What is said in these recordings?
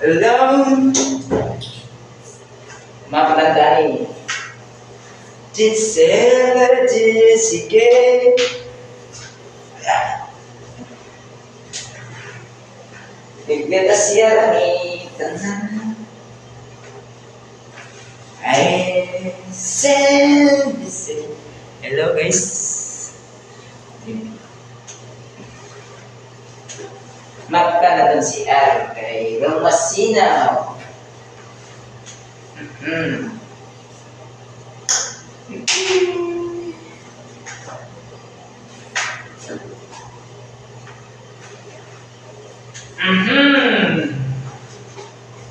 Hello. Mapatanda ni. Gisela, Jessica. Bigla siya ni tanan. Ay, send. Hello, guys. Mapka na dun si R kay Romasinaw.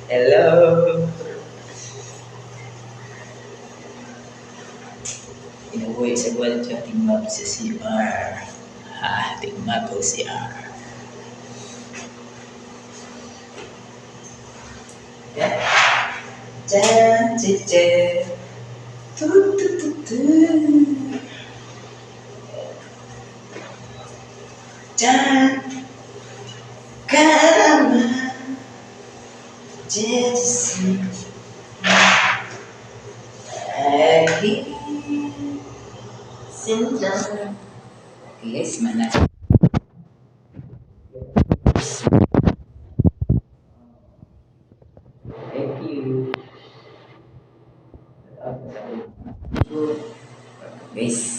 Hello. Inuwi sa Guadalajara, tingmap sa CR. Ah, tingmap o CR. Yeah. Chan, chi, chi. Tu, tu, tu, tu. Chan. Kama. Jesse. Ay, Sinta. Okay guys, mana. Thank you. Guys.